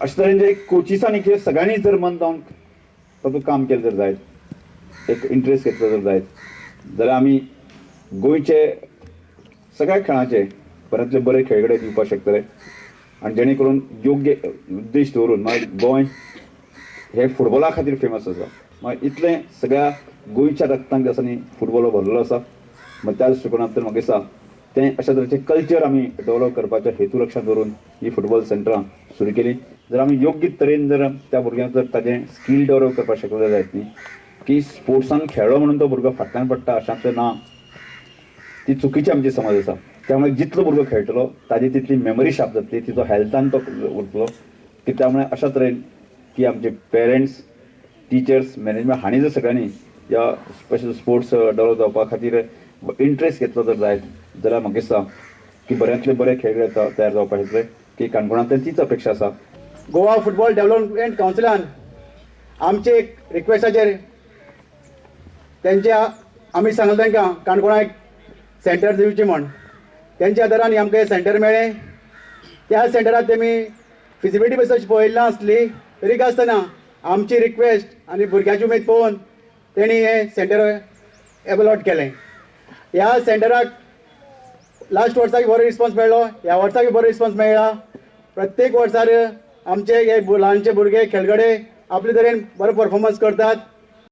अशे तरेन जे कोचिसांनी कितें सगळ्यांनी जर मन लावन तातूंत काम केलें जर जायत, एक इंट्रस्ट घेतलो जर जायत जाल्यार आमी गोंयचे सगळ्या खेळाचे बऱ्यांतले बरे खेळगडे दिवपाक शकतले आनी जेणे करून योग्य उद्देश दवरून मागीर गोंय हे फुटबॉला खातीर फेमस आसा. मागीर इतलें सगळ्या गोंयच्या रक्तांत जे आसा न्ही फुटबॉल भरलेलो आसा. मागीर त्या दृश्टिकोनांतल्यान म्हाका दिसता तें अशा तरेचें कल्चर आमी डेवलप करपाचो हेतू लक्षांत दवरून ही फुटबॉल सेंटरां सुरू केली. जर आमी योग्य तरेन जर त्या भुरग्यांक जर ताजें स्कील डेवलप करपाक शकले जायत न्ही की स्पोर्ट्सान खेळ्ळो म्हणून तो भुरगो फाटल्यान पडटा अशांतलें ना, ती चुकीची आमची समज आसा. त्यामुळे जितलो भुरगो खेळटलो ताजी तितली मेमरी शार्प जातली, तिचो हेल्थान तो उरतलो. की त्यामुळे अशा तरेन की आमचे पेरंट्स, टिचर्स, मॅनेजमेंट हांणी जर सगळ्यांनी ह्या स्पेशल स्पोर्ट्स डेवलप जावपा खातीर इंट्रस्ट घेतलो जर जायत जाल्यार म्हाका दिसता की बऱ्यांतले बरे खेळगडे तयार जावपाक शकतले. की काणकोणांतल्यान तीच अपेक्षा आसा. गोवा फुटबॉल डेव्हलपमेंट कावन्सिलान आमचे एक रिक्वेस्टाचेर तेंच्या आमी सांगलें तांकां काणकोणा एक सेंटर दिवचें म्हण, तेंच्या आदारान आमकां हें सेंटर मेळ्ळें. त्या सेंटरात तेमी फिजिबिलिटी बी तशी पळयल्ली नासली तरी आसतना आमची रिक्वेस्ट आनी भुरग्यांची उमेद पळोवन तेणी हें सेंटर एबलॉट केलें. ह्या सेंटराक लास्ट वर्साक बरो रिस्पॉन्स मेळ्ळो, ह्या वर्साकय बरो रिस्पॉन्स मेळ्ळा. प्रत्येक वर्सार आमचे हे ल्हानचे भुरगे खेळगडे आपले तरेन बरो परफॉर्मन्स करतात.